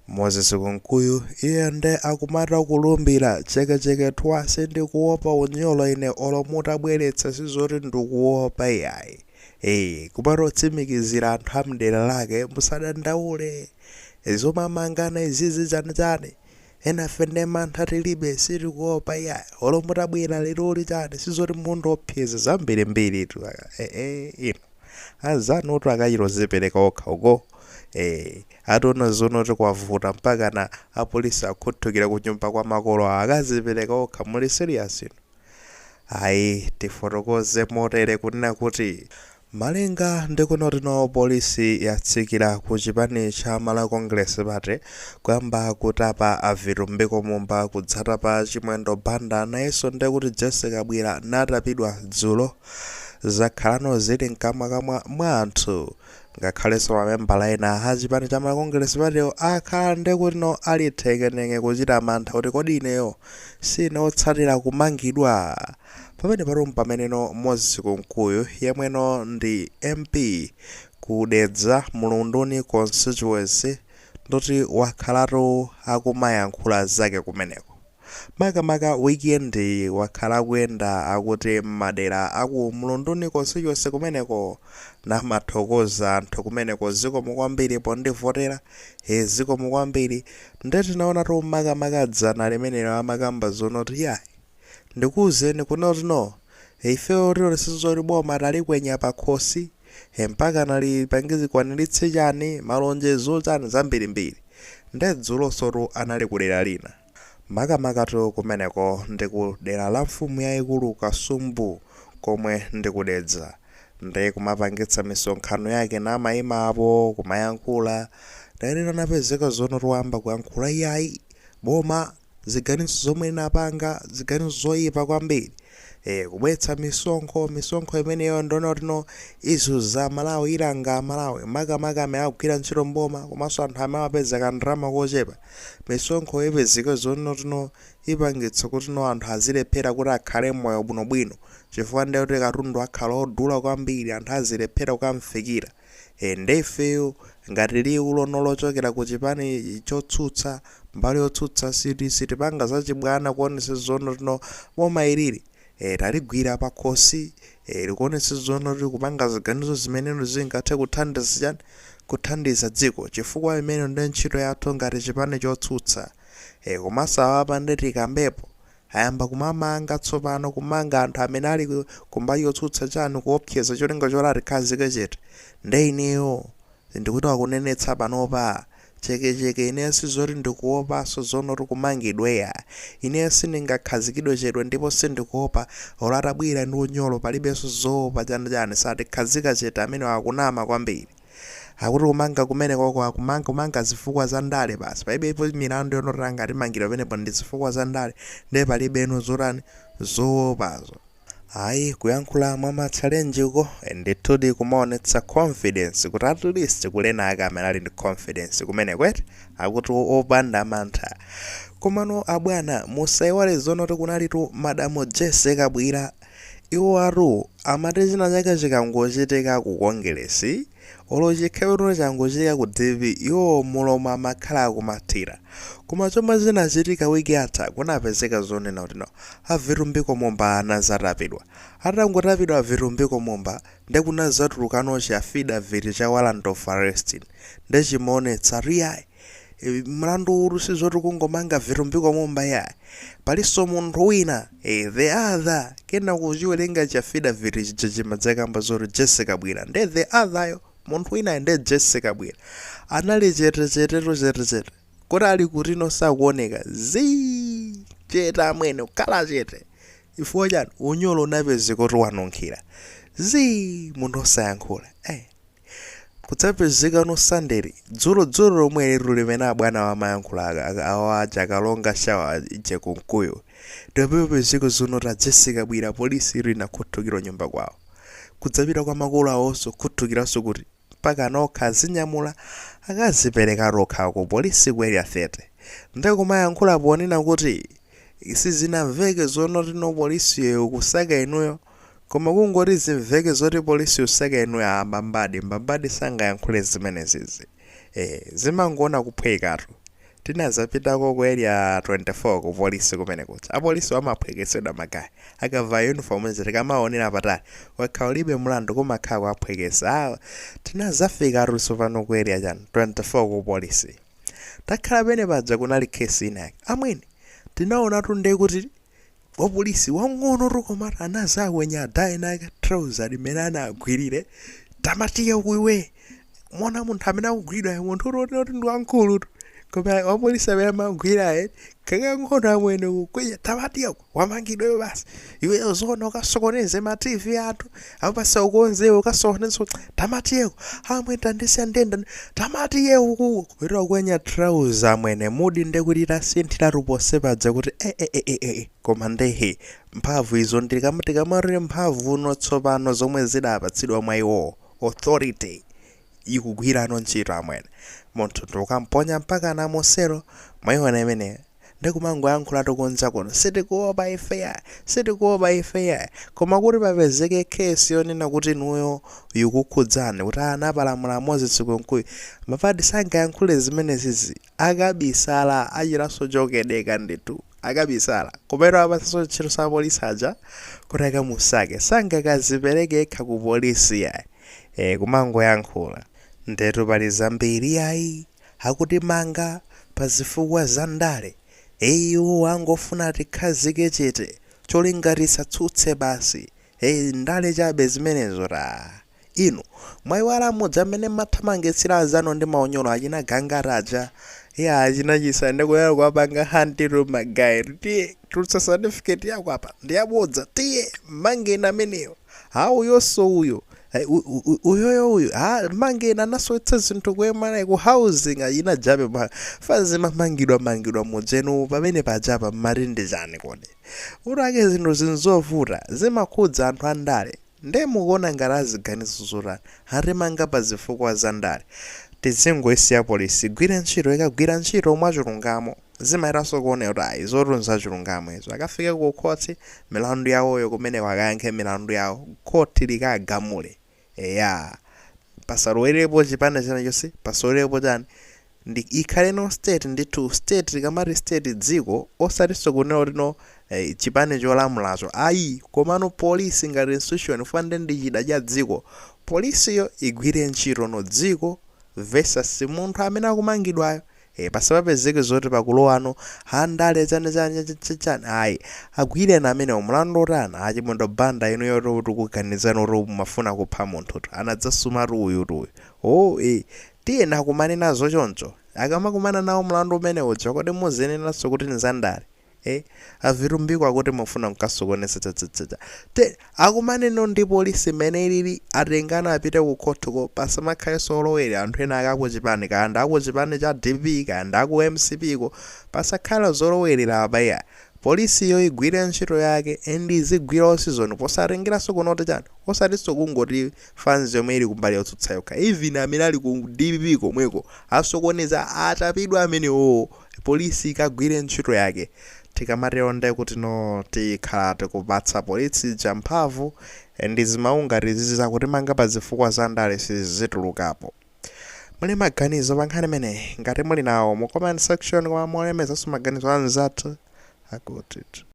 Moses Kunkuyu iye nde akumata kulumbira chekecheke thwa, "Sindikuopa unyolo ine, olo mutabweretsa sizoti ndikuopa iyayi." Kumata kutsimikizira anthu amdera lake, "Musadandaule, zomamangana izizi chanichani, enafe nde mantha tilibe, sitikuopa iyayi, olo mutabwera leroli chani, sizoti mundiopseza zambirimbiri tu." Ino anzanutu akachita zipereka okha uko. Ationa zonoti kwavuta mpaka na apolisi akhuthukira kunyumba kwa makolo awo, akazipereka okha. Muli serious ino? Ayi, tifotokoze motere kunena kuti malinga ndikunotino polisi yatsikira ku chipani cha Malawi Congress Party kuyamba kutapa a Vitumbiko Mumba, kudzatapa Chimwendo Banda, nayenso ndekuti Jessie Kabwila natapidwa dzulo. Zakhalano zili mkamwakamwa mwa anthu, ngakhalenso mamembala ena a chipani cha Malawi Congress Party akhala ndekutino ali thekeneke kuchita mantha kuti kodi ineyo sine otsatira kumangidwa? Pamene patu pameneno Moses Kunkuyu, yemweno ndi MP ku Dedza Mulunduni constituency, ndoti wakhalatu akumayankhula zake kumeneko. Makamaka weekend wakhala akuyenda akuti m'madera aku Mulunduni constituency kumeneko, namathokoza anthu kumeneko, "Zikomo kwambiri pondivotera, he, zikomo kwambiri." Ndetinaonatu makamaka dzana limenelo amakamba zonoti, "Yayi, ndikuwuzeni kunotino ifeyo tionesezoti boma talikwenya pakhosi, mpaka nalipangizi kwaniritse chani, malonjezo chani zambirimbiri." Ndedzulosotu anali kudera lina, makamakatu kumeneko ndi ku dera la mfumu yayikulu Kasumbu komwe ndikudedza, ndi kumapangitsa misonkhano yake, namayima apo kumayankhula. Dalero anapezeka zono toyamba kuyankhula, "Iyayi, boma ziganizo zomwe linapanga, ziganizo zoyipa kwambiri, kubweretsa misonkho, misonkho imeneyo ndona tino izuza Malawi, ilanga Malawi, makamaka amene akugwira ntchito mboma komanso anthu amene amapeza kandalama kochepa. Misonkho ipezeke zono tino ipangitsa kuti no anthu azilephera kuti akhale moyo bwinobwino, chifukwa ndiye kuti katundu akhala odula kwambiri, anthu azilephera kukamfikira. Ndefeyo ngati liwu lono lochokera ku chipani chotsutsa, mbali yotsutsa, sitipanga zachibwana kuonetsa zono tino boma ilili taligwira pakhosi, likuonetsa zono tili kupanga ziganizo zimeneno zingathe kuthandiza chani, kuthandiza dziko, chifukwa imene ndi ntchito yathu ngati chipani chotsutsa. Komanso awapa ndi tikambepo, ayamba kumamanga tsopano, kumanga anthu amene ali kumbali yotsutsa chanu, kuopseza cholinga choti atikhazike chete. Nde ineyo ndikuti akunenetsa panopa chekecheke, ineyo sizoti ndikuopanso zono tikumangidweya, ineyo sindingakhazikidwe chedwe ndipo sindikuopa olo atabwera ndi unyolo, palibenso zoopa chanichani, satikhazika chete amene akunama kwambiri. Akuti kumanga kumene koko akumanga kumanga zifukwa za ndale basi, palibepo milandu yonoti angatimangira pamenepo, ndi zifukwa za ndale, ndiye palibeno zotani zoopazo." Ayi, kuyankhula mwa ma challenge uko ndithudi kumaonetsa confidence kuti at least kulena ake amene ali ndi confidence kumene kwete akuti opanda mantha. Komano abwana, musayiwale zonoti kunalitu Madamu Jessie Kabwila. Iwo atu amati china chake chikangochitika ku Congress, olo chikhewero changochitika ku DPP, iwo mulomo amakhala akumathira. Koma chomwe chinachitika wiki yatha, kunapezeka zonena kuti no a Vitumbiko Mumba anazatapidwa. Atangotapidwa a Vitumbiko Mumba, ndikunazatulukano chi affidavit cha warrant of arrest, ndichimaonetsa riyayi mlandu ulu sizoti kungomanga Vitumbiko Mumba yayi, palinso munthu wina, the other. Kena kuchiwerenga chi affidavit chija chimadzakamba zoti Jessie Kabwila nde the other yo, munthu wina nde Jessie Kabwila. Anali chetecheteto chetechete kuti ali kutino sakuoneka, zii, chete amwene, kukhala chete. Ifo chani? Unyolo unapezeka kuti wanunkhira, zii, munthu osayankhula. Kudzapezeka no Sanderi dzulo, dzulo lomwe lero limene abwana amayankhula awa aja akalonga shawa ije Kunkuyu, ndipepezeka zono ta Jessie Kabwila polisi ili inakhuthukira nyumba kwawo, kudzapita kwa makolo awonso khuthukiranso, kuti mpaka nokha azinyamula akazipereka tokha ku polisi ku Area 30. Ndikumayankhula ponena kuti sizinamveke zonoti no polisiyo kusaka inuyo, koma kungoti zimveke zoti polisi usaka inuyo, ambambadi mbambadi sangayankhule zimenezizi, zimangoona kuphwekatu. Tinazapitako ku Area 24 ku polisi kumene kuja. Apolisi amaphwekesedwa ma guy akavala uniform ija, tikamaonera patali wakhala ulibe mlandu, kumakhala kuaphwekesa. Ah, tinazafika tsopano ku Area chani 24 ku polisi. Takhala pene paja, kunali case ina yake amwene. Tinaonatu nde kuti wapolisi wang'ono tukomata anazakwenya adayi ake trouser limene anagwirire, "Tamatiye kuiwe." Mona munthu amene akugwidwa, munthu uti ndi wamkulu tu, koma wapolisi amene amagwiraye kakang'ono amwene, kukwenya, "Tamatiye, wamangidwe basi iwe. Zona ukasokoneze ma TV anthu apasa ukonzewe, ukasokoneze. Tamatiyeko amwe, tandisiya ndenda, tamatiye uku." Kupita kwenya trouser amwene, mudi ndekuti tasinthiratu ponse paja kuti eh, eh, eh, eh, eh. Koma ndehe mphamvu izo, tikamarire mphamvu uno tsopano zomwe zidapatsidwa mwa iwo, authority ikugwirano ntchito amwene. Munthu ndiukamponya mpaka na mosero mwayiona imeneyo, ndikumangoyankhulatu kunja kuno, "Sitikuopa ifeya, sitikuopa ifeya." Koma kuti papezeke case yonena kuti inuyo ikukhudzani kuti anapalamula Moses Kunkuyu, mapadi sangayankhule zimenezizi, akabisala, achiranso chokedeka ndithu, akabisala kumene apasanso ntchito sa polisi aja kuti akamusake, sangakazipereke yekha ku polisi yayi. Kumangoyankhula ndetu pali zambiri yayi, akutimanga pa zifukwa za ndale. Iwo angofuna tikhazike chete, cholinga tisatsutse basi. Ndale chabe zimenezo ta. Inu mwayiwala mudzi amene mathamangitsira azanu ndi maunyolo, achina gangaraja iya, achina chisa, ndikuyera kuwapanga handiru ma guy, "Tiye, tulutsa certificate yako apa, ndiyabodza, tiye mangeni ameneyo. Ha, uyonso uyo, uyoyo uyo, ha, mangeni, anasowetsa zinthu kuyemana ku housing." Achina jabe fazi mamangidwa mangidwa mudzenu pamene pajapa, mmati ndi chani kodi? Utake zinthu zinzovuta zimakhudza anthu andale, nde mukuona ngati aziganizo zotani? Atimanga pa zifukwa za ndale. Tizingoisiya polisi igwire ntchito, ikagwira ntchito mwachilungamo zimayitanso kuoneka kuti ayi, zotunza chilungamo izo. Akafike ku khoti milandu yawoyo, kumeneko akayankhe milandu yawo, khoti likagamule. Eya, pasalowerepo chipande china chonse, pasalowerepo chani, ndi ikhale no state ndithu. State, tikamati state, dziko, osatinso kunena kuti no chipani cholamulacho ayi, komano polisi ngati institution fande ndi chida cha dziko. Polisiyo igwire ntchito, no dziko versus munthu amene akumangidwayo. Pasapapezeke zoti pakulowano handale chani chani chani chani, ayi. Agwire na amenewo mlandu otani? Achimwendo Banda, inuyo tikuganizani kuti mumafuna kupha munthu, anadzasumatu uyu tuyu. Oh, tiyena akumane nazo choncho. Akamakumana nawo mlandu umene uja, kodi muzinenanso kuti nzandale? Avitumbiko akuti mufuna mkasokonesa chachachacha. Te akumaneno ndi polisi imene ilili, atengana apite ku khotiko, pasamakhalenso olowera anthu ena akakuchipani, kaya akuchipani cha DP kaya aku MCP ko, pasakhala zolowerera apa iya. Polisiyo igwire ntchito yake and izigwira season, posatengeranso kunoti chani, osatinso kungoti fans yomwe ili kumbali yotsutsa yokha, even amene ali ku DPP komweko asokoneza atapidwa amenewo. Polisi ikagwire ntchito yake. Tikamatero nde kuti no tikhala tikupatsa polisi ija mphamvu, ndi zimaungati zizi zakutimanga pa zifukwa za ndale sizitulukapo. Muli maganizo pa nkhani imeneyi? Ngati muli nawo mu comment section, koma mulemezanso maganizo anzathu akuti